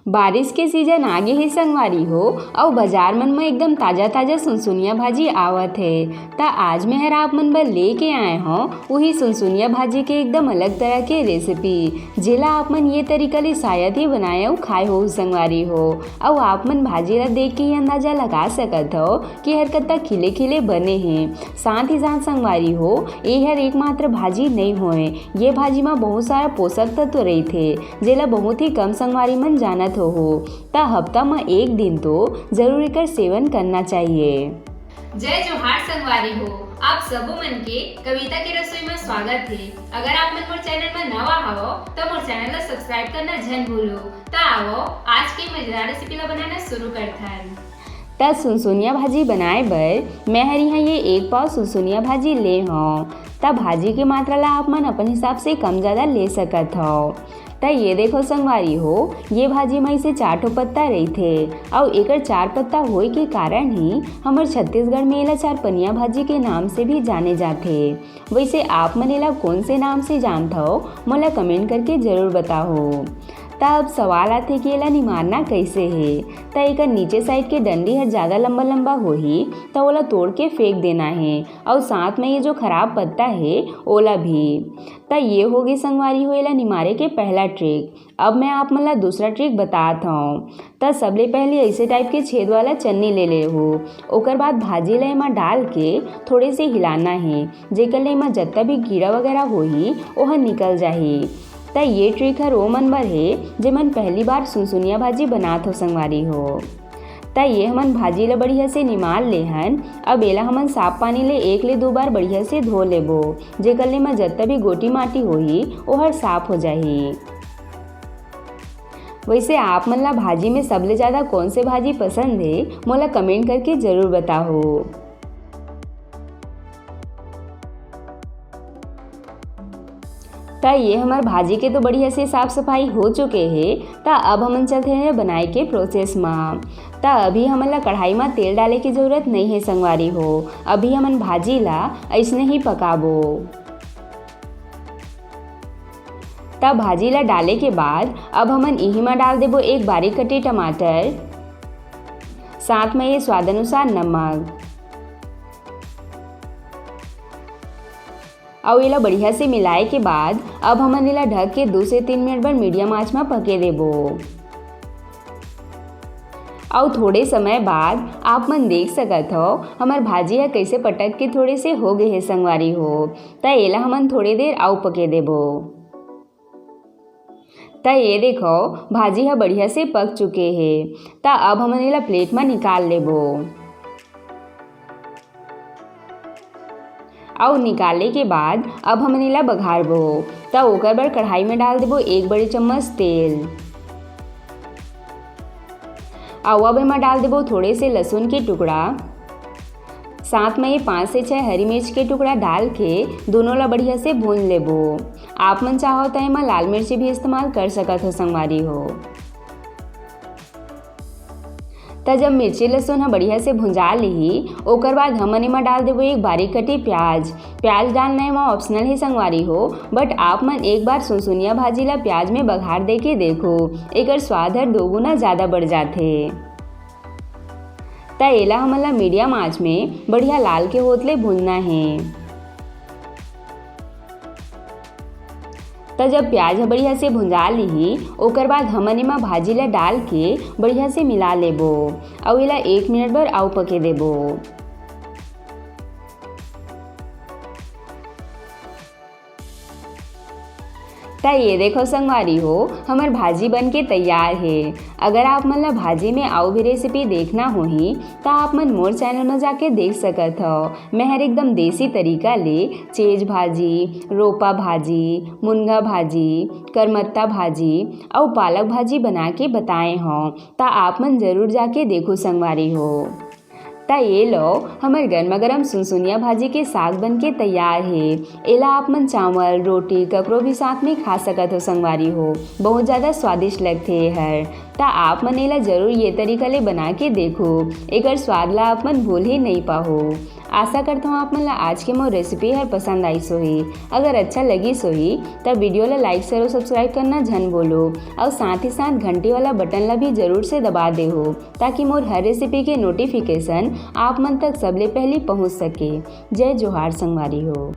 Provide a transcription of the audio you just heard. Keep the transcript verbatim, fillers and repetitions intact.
बारिश के सीजन आगे हे संगवारी हो, अउ बाजार मन म एकदम ताजा-ताजा सुनसुनिया भाजी आवत हे। त आज मैं हर आप मन बर लेके आए हौं उही सुनसुनिया भाजी के एकदम अलग तरह के रेसिपी, जेला आप मन ये तरीका ले शायद ही बनाए अउ खाए हो संगवारी हो। अउ आप मन भाजी ला देख के ही अंदाजा लगा सकत हव कि हर कतका खिले-खिले बने हे। साथ ही साथ संगवारी हो, ये हर एकमात्र भाजी नइ होय, ये भाजी म बहुत सारा पोषक तत्व रहिथे, जेला बहुत ही कम संगवारी मन जानत होहू। त हफ्ता म एक दिन तो जरूर एकर सेवन करना चाहिए। जय जोहार संगवारी हो, आप सबो मन के कविता के रसोई म स्वागत हे। अगर आप मन मोर चैनल म नवा हवव, त मोर चैनल ला सब्सक्राइब करना झन भूलो। त आवव, आज के मजेदार रेसिपी ला बनाना शुरू करथन। त सुनसुनिया भाजी बनाए बर मैं हर इहाँ ये एक पाव सुनसुनिया भाजी ले हौं। त भाजी के मात्रा ला आप मन अपन हिसाब से कम ज्यादा ले सकत हव। त ये देखो संगवारी हो, ये भाजी म इसे चार ठो पत्ता रहिथे, अउ एकर चार पत्ता होए के कारण ही हमर छत्तीसगढ़ में एला चार पनिया भाजी के नाम से भी जाने जाथे। वैसे आप मन एला कौन से नाम से जानथव, मोला कमेंट करके जरूर बताहो। त अब सवाल आथे कि एला निमारना कैसे हे? त एकर नीचे साइड के डंडी हर ज्यादा लंबा लंबा होही, त ओला तोड़ के फेंक देना हे, अउ साथ में ये जो खराब पत्ता हे, ओला भी। त ये होगे संगवारी हो एला निमारे के पहला ट्रिक। अब मैं आप मन ला दूसरा ट्रिक बतात हौं। त सबले पहले ऐसे टाइप के छेद वाला चन्नी ले लेहू। ओकर बाद भाजी ला एमा डाल के थोड़े से हिलाना हे, जेकर ले एमा जत्ता भी कीड़ा वगैरह होही, ओह निकल जाही। त ये ट्रिक हर ओ मन बर हे, जेमन पहली बार सुनसुनिया भाजी बनात हो संगवारी हो। त ये हमन भाजी ला बढ़िया से निमार लेहन। अब एला हमन साफ पानी ले एक ले दो बार बढ़िया से धो लेबो, जेकर ले एमा जत्ता भी गोटी माटी होही, ओहर साफ हो जाही। वैसे आप मन ला भाजी में सबले ज्यादा कौन से भाजी पसंद हे, मोला कमेंट करके जरूर बताहो। त ये हमर भाजी के तो बढ़िया से साफ सफाई हो चुके हे। त अब हमन चलते हैं बनाए के प्रोसेस मा। त अभी हमन ला कढ़ाई मा तेल डाले के जरूरत नहीं है संगवारी हो, अभी हमन भाजी ला ऐसने ही पकाबो। त भाजी ला डाले के बाद अब हमन इही मा डाल देबो एक बारीक कटे टमाटर, साथ में ये स्वाद अनुसार नमक, अउ एला बढ़िया से मिलाए के बाद अब हमन एला ढक के दो से तीन मिनट बर मीडियम आंच मा पके देबो। अउ थोड़े समय बाद आप मन देख सकत हव, हमर भाजी ह कइसे पटक के थोड़े से हो गे हे संगवारी हो। त एला हमन थोड़े देर अउ पके देबो। त ये देखो, भाजी ह बढ़िया से पक चुके हे। त अब हमन एला प्लेट मा निकाल लेबो। अउ निकाले के बाद अब हमन एला बघारबो। त ओकर बर कढ़ाई में डाल देबो एक बड़ी चम्मच तेल। अउ अब एमा डाल देबो थोड़े से लहसुन के टुकड़ा, साथ में ये पाँच से छः हरी मिर्च के टुकड़ा डाल के दोनों ला बढ़िया से भून लेबो। आप मन चाहो त एमा लाल मिर्ची भी इस्तेमाल कर सकत हो संगवारी हो। त जब मिर्ची लहसुन ह बढ़िया से भुंजा लिही, ओकर बाद हमन एमा डाल देबो एक बारीक कटी प्याज। प्याज डालना एमा ऑप्शनल हे संगवारी हो, but आप मन एक बार सुनसुनिया भाजी ला प्याज में बघार दे के देखो, एकर स्वाद हर दो गुना ज्यादा बढ़ जाथे। त एला हमन ला मीडियम आंच में बढ़िया लाल के होत ले भूनना हे। त जब प्याज ह बढ़िया से भुंजा लिही, ओकर बाद हमन एमा भाजी ला डाल के बढ़िया से मिला लेबो, अउ एला एक मिनट बर अउ पके देबो। त ये देखो संगवारी हो, हमर भाजी बन के तैयार हे। अगर आप मन ला भाजी में अउ भी रेसिपी देखना होही, त आप मन मोर चैनल म जाके देख सकत हव। मैं हर एकदम देसी तरीका ले चेज भाजी, रोपा भाजी, मुनगा भाजी, करमत्ता भाजी अउ पालक भाजी बना के बताए हव, त आप मन जरूर जाके देखो संगवारी हो। त ये लो, हमर गरमा गरम सुनसुनिया भाजी के साग बन के तैयार हे। एला आप मन चावल, रोटी, ककरो भी साथ में खा सकत हो संगवारी हो। बहुत ज्यादा स्वादिष्ट लगथे ये हर। त आप मन एला जरूर ये तरीका ले बना के देखो, एकर स्वाद ला आप मन भूल ही नहीं पाहो। आशा करता हूँ आप मन ला आज के मोर रेसिपी हर पसंद आइस होही। अगर अच्छा लगिस होही, त वीडियो ला लाइक, शेयर और सब्सक्राइब करना झन बोलो और साथ ही साथ घंटी वाला बटन ला भी जरूर से दबा दे हो, ताकि मोर हर रेसिपी के नोटिफिकेशन आप मन तक सबले पहली पहुँच सके। जय जोहार संगवारी हो।